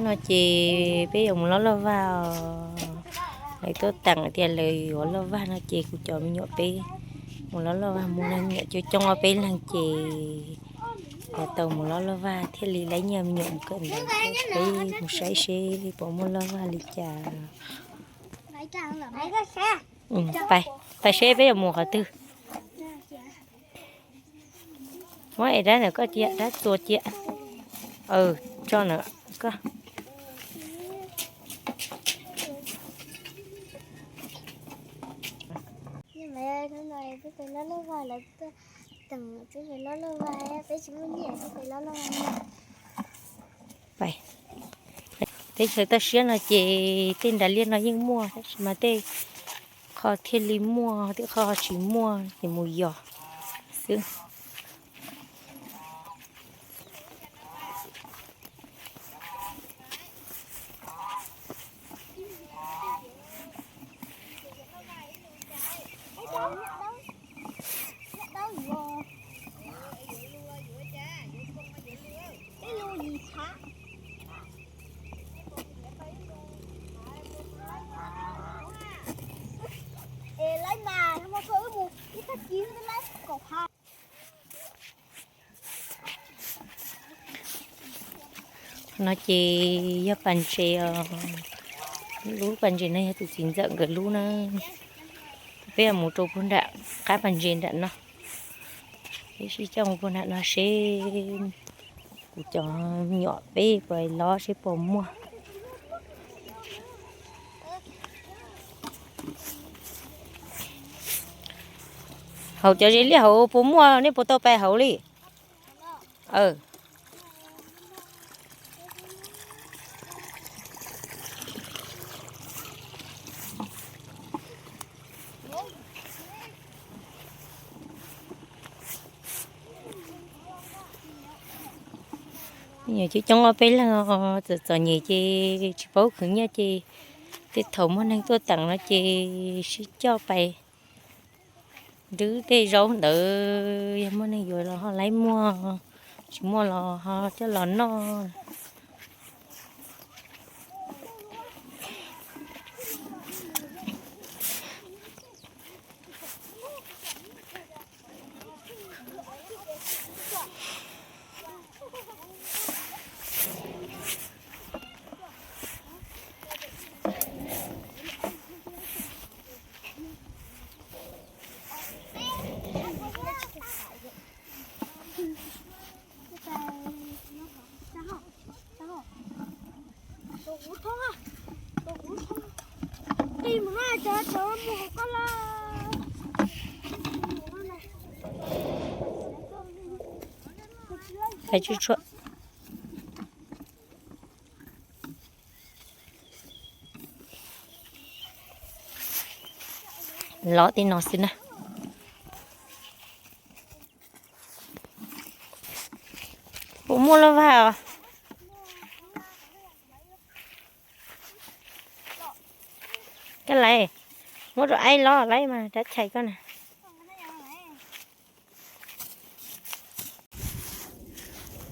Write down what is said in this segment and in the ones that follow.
No ces peb yuav mus lov loj vag os. Lawv tuaj teem tias lawv yuav loj vag no ces kuv cov me nyuam peb mus lov loj vag, mus leej nyuam coob coob ob peb leeg ces yuav tau mus lov loj vag thiaj li laib nyiaj me nyuam mus kawm ntawv. Peb mus saib seb puas muaj loj vag li cas. Pais seb peb yuav mus qhov twg. Muab es dab ntawm koj cia, dab txua cia. Tso ntawm koj. Peb chaw toj siab no ces tej nra liaj no yeej muaj tab sis mas tej qho thiaj li muaj, tej qho tsis muaj ces mus yos xwb. No ces yog pas ntses os. Lub pas ntses no yog tus txiv ntxawm nkawd lub na. Peb mus rau puag nram qab pas ntses nram no. Peb sib coj mus puag nram no seb kuv cov me nyuam peb puas lov seb puas muaj. Hauv cov ze liaj hauv puas muaj, nej puas tau pais hauv li? Coob coob ob peb leeg, txom txom nyem ces tsis paub khwv nyiaj ces tej thaum muaj neeg tuaj teem no ces sib coj pais nrhiav tej zaub ntawd, yog muaj neeg yuav los ho laib muag, tsis muaj los ho coj los noj. Lov tej no xwb na. Puas muaj loj vag os? Koj laiv, muab rau aib lov laiv mas rab chais koj na.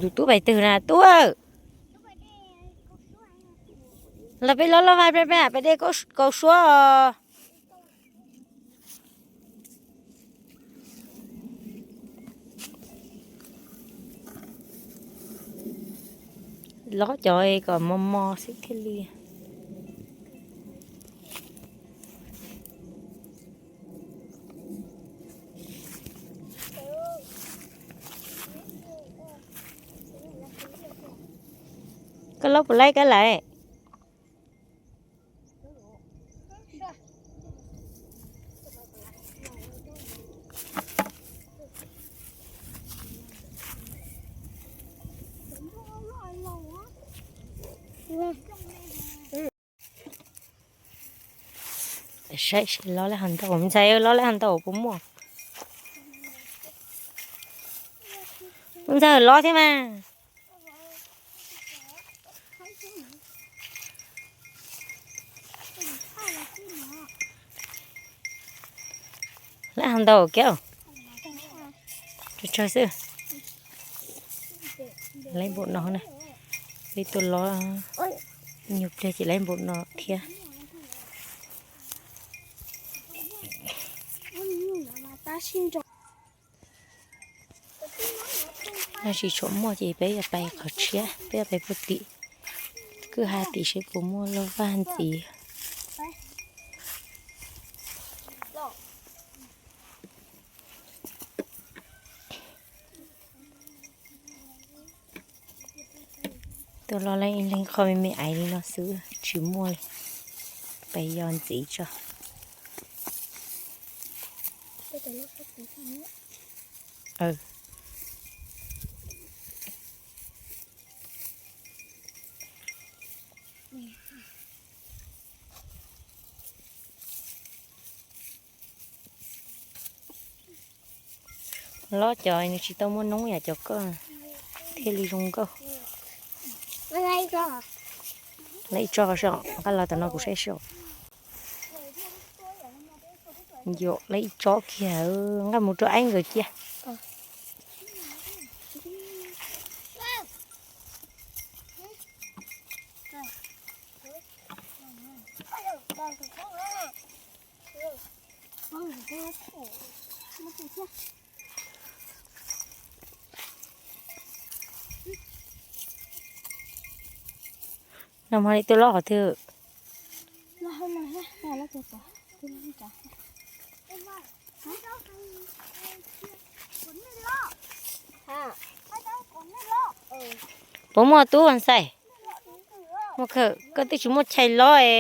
Yus tub pais twg na tub? Los peb lov loj vag, peb pais de kaus suab os. Lov cov kom mos mos xwb thiaj li. Koj lov puas laib koj laiv? Saib seb lov lawm hov ntau, ntxhais lov lawm hov ntau puas muaj. Ntxawg lov thiab mas. Lawm hov ntau kiag. Tsawg tsawg xwb. Lawm npaum no na. Peb tuaj lob nyuag pliag ces lawv npaum no thiab. Tab sis tshuav muaj ces peb yuav pais qhov tshiab, peb yuav pais puag tim kwj ha tim seb puas muaj loj vag ntxiv. Tuaj lob leej qho me me aiv li no xwb tsis muaj li. Peb yos ntxiv tso. Lob cov nws tsis tau muaj noob yam cov koj thiaj li zoo nkauj. Lawv ib tsob soj nqaj los tom no kuv saib soj. Yom, lawv ib tsob kiag, nqaj mus rau aib nkawd cia. Nag hmo li tuaj lob qhov twg? Puas muaj tub Xais? Muaj kawg, koj twb tsis muaj chais lob es.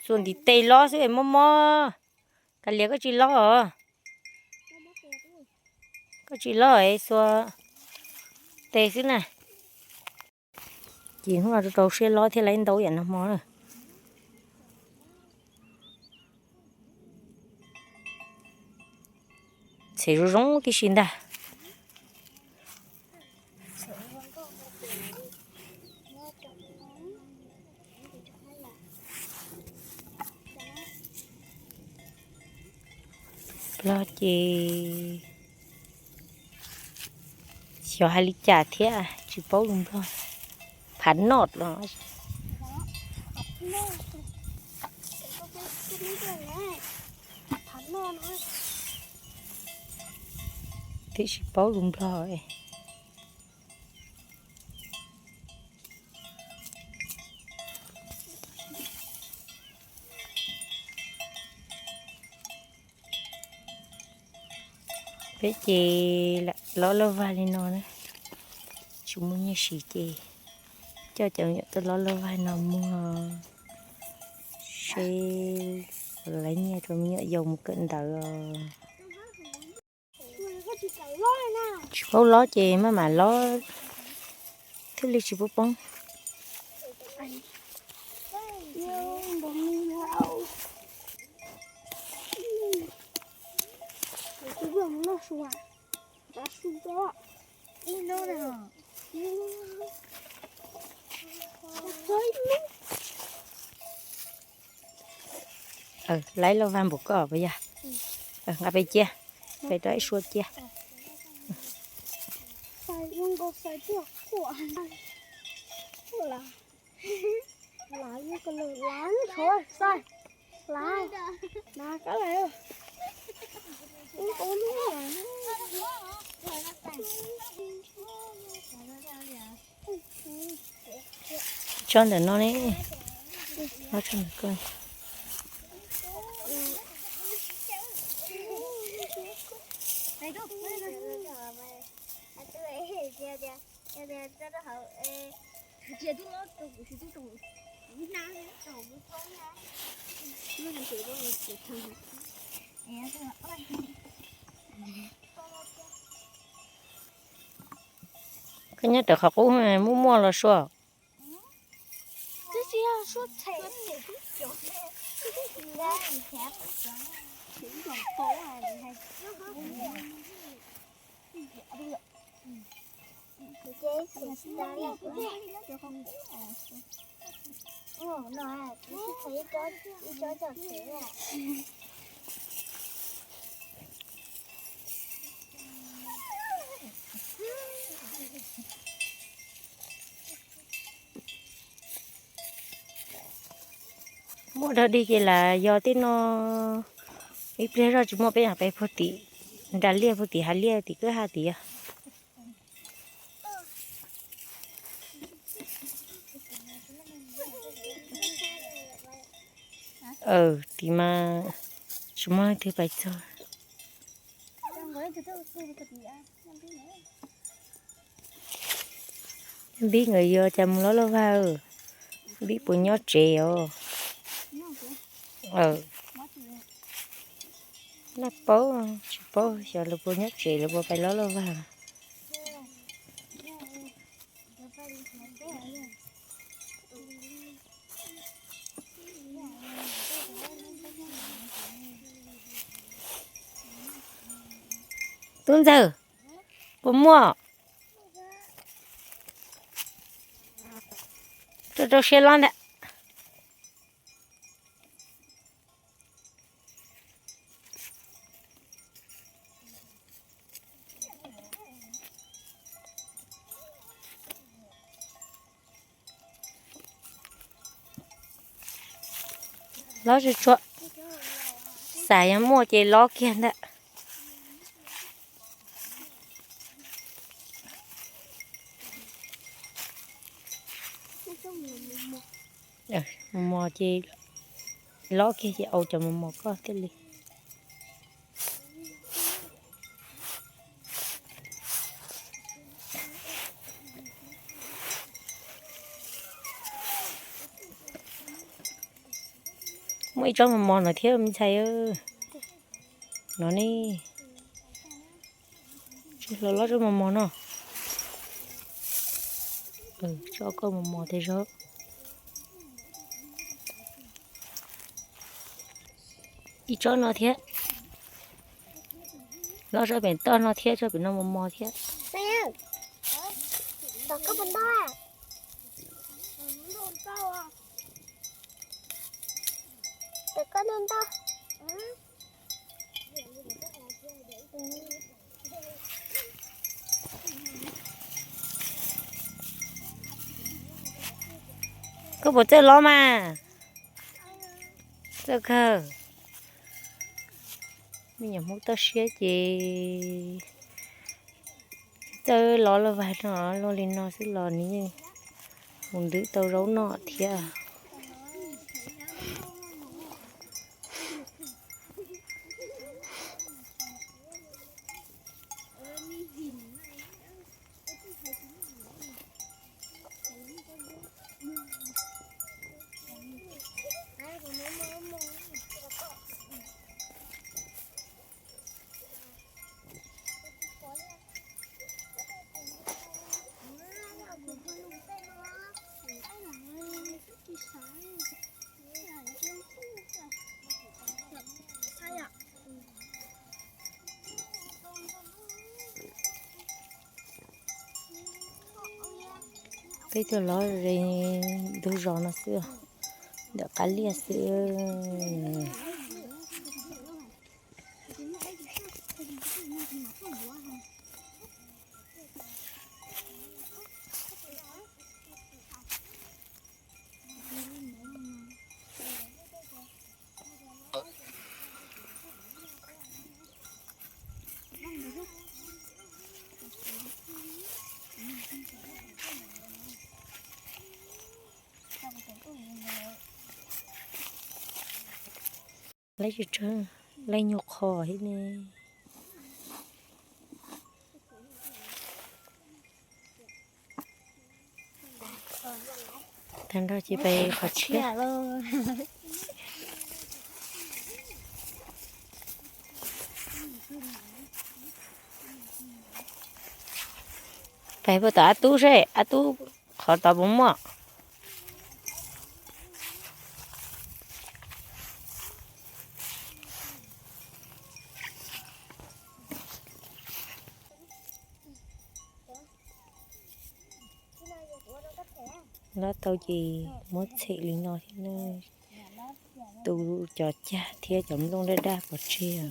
Xuas ntiv tes lob xwb es mob mob. Kav liam koj tsis lob os. Koj tsis lob es xuas tes xwb na. Ces hnub no rau rau siab lob thiaj li ntau yam nag hmo na. Txheem zoo zoo tib si ntag. Los ces xyov hais li cas thiab tsis paub lus Nplog. Phav noj los twb tsis paub lus Nplog. Peb ces lob laj vag li no na, tsis muaj nyiaj siv ces coj cov me nyuam tuaj lob laj vag no muag seb lawv nyiaj rau me nyuam yau mus kawm ntawv os. Tsis paub lob ces maj mam lob thiaj li tsis poob poob. Lawv laj vag npaum koj puas yog? Nqa pem cia, pem rau ib suab cia. Tso ntawm no ne, tso ntawm ko. Koj nyob rawv qhov qub muaj muaj los sua. Muaj dog dig ces lam yog tej no, ib pliag zoj tsis muaj peb mam pais puag tim nram liaj, puag tim hav liaj tim kwj ha tid. Tim mas tsis muaj leej twg pais txog. Npib nkawd yuav cas mus loj loj vag, Npib puas nyob tsev os? Naj paub, tsis paub xyov lawv puas nyob tsev, lawv puas pais loj loj vag. Tub Ntxawg, puas muaj? Rau rau siab lob ntag. Lob tsuag tsuag, xav yog muaj ces lob kiag ntag. Mos mos ces lob kiag ces au cov mos mos koj thiaj li. Muaj ib tsob mos mos no thiab me ntxhais. No ne, tsis hlob lob tsob mos mos no. Tsob koj mos mos tej zaum. Ib tsob no thiab. Lob tsob pem toj no thiab, tsob pem no mos mos thiab. Koj puas txawj lob mas? Txawj kawg. Me nyuam Hmoob toj siab ces txawj lob loj vag no, luaj li no xwb los nws yeej mus ntwv tau zaub noj thiab. Peb tuaj los ze ntug zos no xwb, ntawm qab liaj xwb. Laib tsawg tsawg, laib nyuag qho thiab ne. Tag nrho ces pais qhov tshiab. Pais puag tom Ab Tub seb Ab Tub qhov tod puas muaj. Lob tau ces muab txhem li no thiab na. Tu cov cag thiab cov nplooj daj daj pov tseg.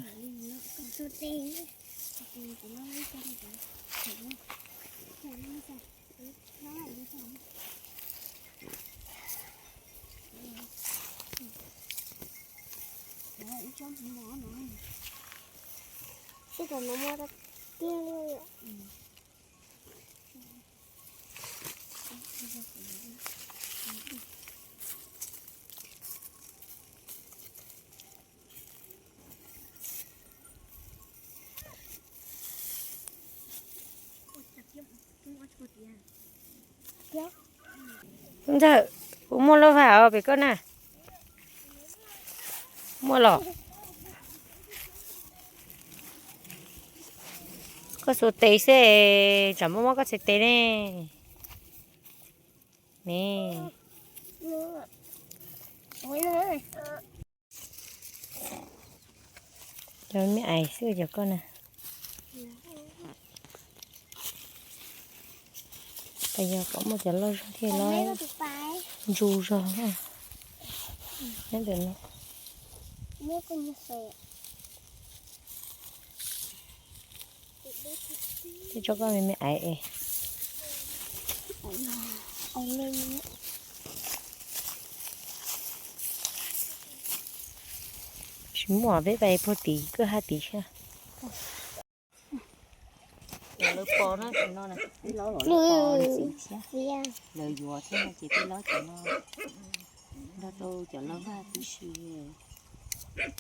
Ntxawm, kuv muaj loj vag os pem koj na. Muaj los. Koj xuas tes xwb, tsam muaj mob koj txhais tes ne. Ne. Cov me ais xwb cov koj na. Pas yog kom muaj cov loj zog thiaj los ntsu zog. Nyob ntawm no. Tso koj me me ais es. Tsis muaj, peb pais puag tid kwj ha tid saib. Lawv pos no, peb los pos ntxiv thiab. Lawv yuav thiab no ces peb los cov no nrog rau cov loj vag tib si,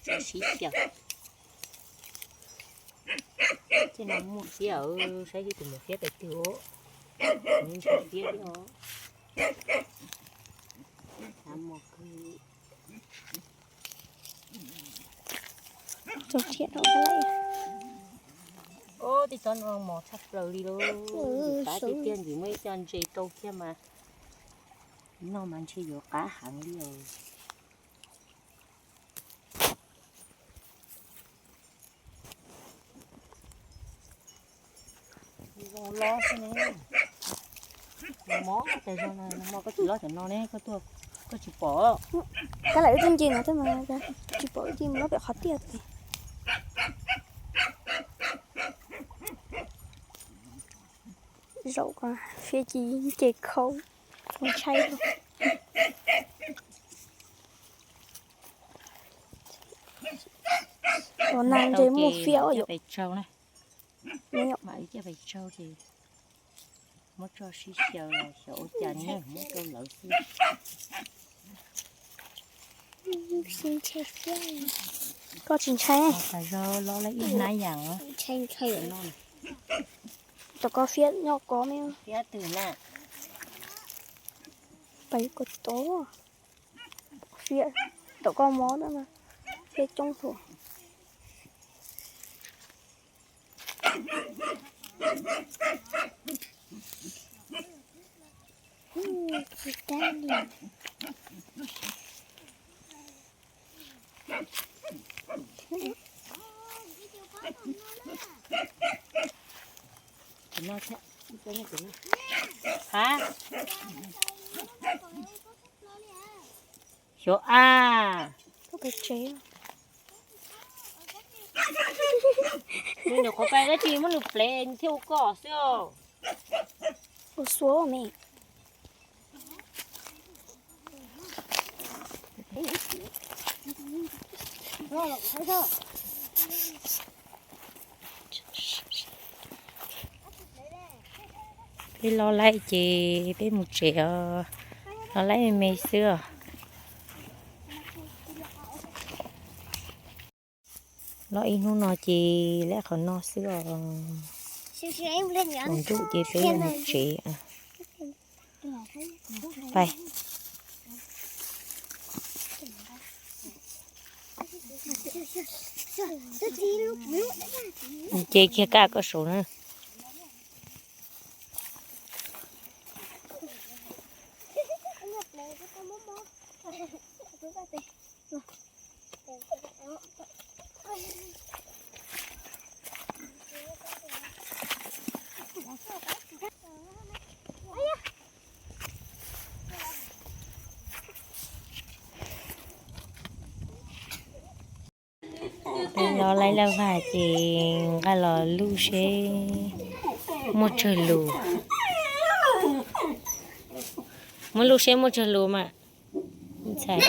tso sib xyaw. Tej no muaj fiab, saib seb tus mus fiab pes twg os. Nws ntshai fiab thiab os. Av mos kawg li. Ub, tej tsob no mos tshaj plaws li lauj. Qab tiag tiag, ntxim muaj ib co ntses rau kiag mas noj mas ntshe yuav qab heev li os. Zoo lob xwb ne. Nag hmo tas zog, nag hmo koj tsis los cov no ne, koj tuaj koj tsis pom. Kab lam wb tuaj nce no thiab mas tsis pom, wb mus nyob pem qhov tiaj tiag. Zaum ko fiab ci nce khau, ntshai. Ua nag ntshe muaj fiab yom. Muab tso sib xyaw, xyov ua cas ne, muab rau lawv xwb. Koj tsis ntshai? Zog los lawv ib hnab yam. Tom koj fiab nyob koj me. Fiab twg na? Pais koj tod. Fiab tom koj mob na, fiab coob thuam. Tus no thiab. Ha? Xyov a. Nws nyuam qhuav pais dab tsi muab nws plev thiaj ua koj xwb os. Ua xua me. Peb los laij ces peb mus tsev os, los laij me me xwb os. Los ib hnub no ces laij qhov no xwb os. Tsaus ntuj ces peb yuav mus tsev. Pais. Nce kiag kaj koj saum na. Peb los laij laj vag ces nqa los luj seb muaj tsawg lus. Muab luj seb muaj tsawg lus mas ntxhais.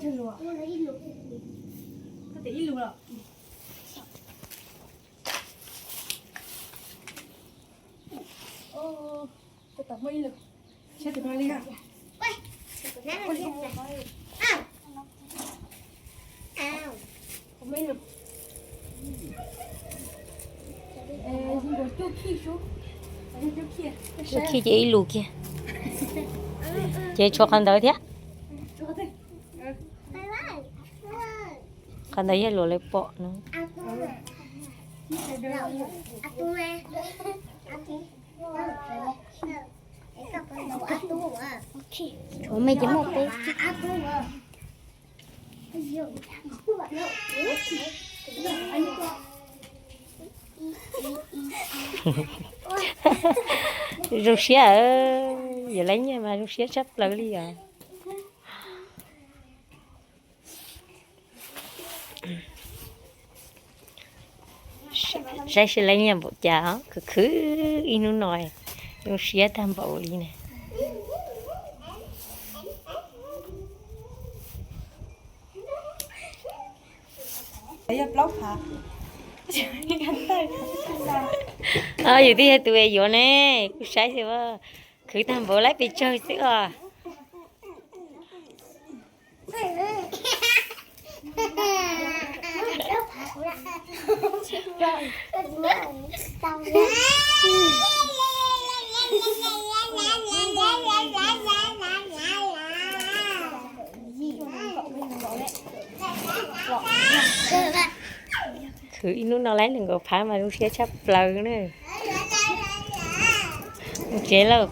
Ib khi ces ib lus kiag. Ces tshuav qhov ntawd thiab. Qhov ntawd yog luag lawv pom no. Tshuav me ces muaj peb. Zoo siab, yuav laiv nyiaj mas zoo siab tshaj plaws li os. Saib seb laiv nyiaj npaum cas, khwv khwv ib hnub no zoo siab tag npaum li ne. Yus twb yog tus yuav ne, kuv saib xwb, khwv tag npaum laiv pes tsawg xwb os. Khwv ib hnub no laiv nees nkaum phav mas zoo siab tshaj plaws na. Mus tsev lauj.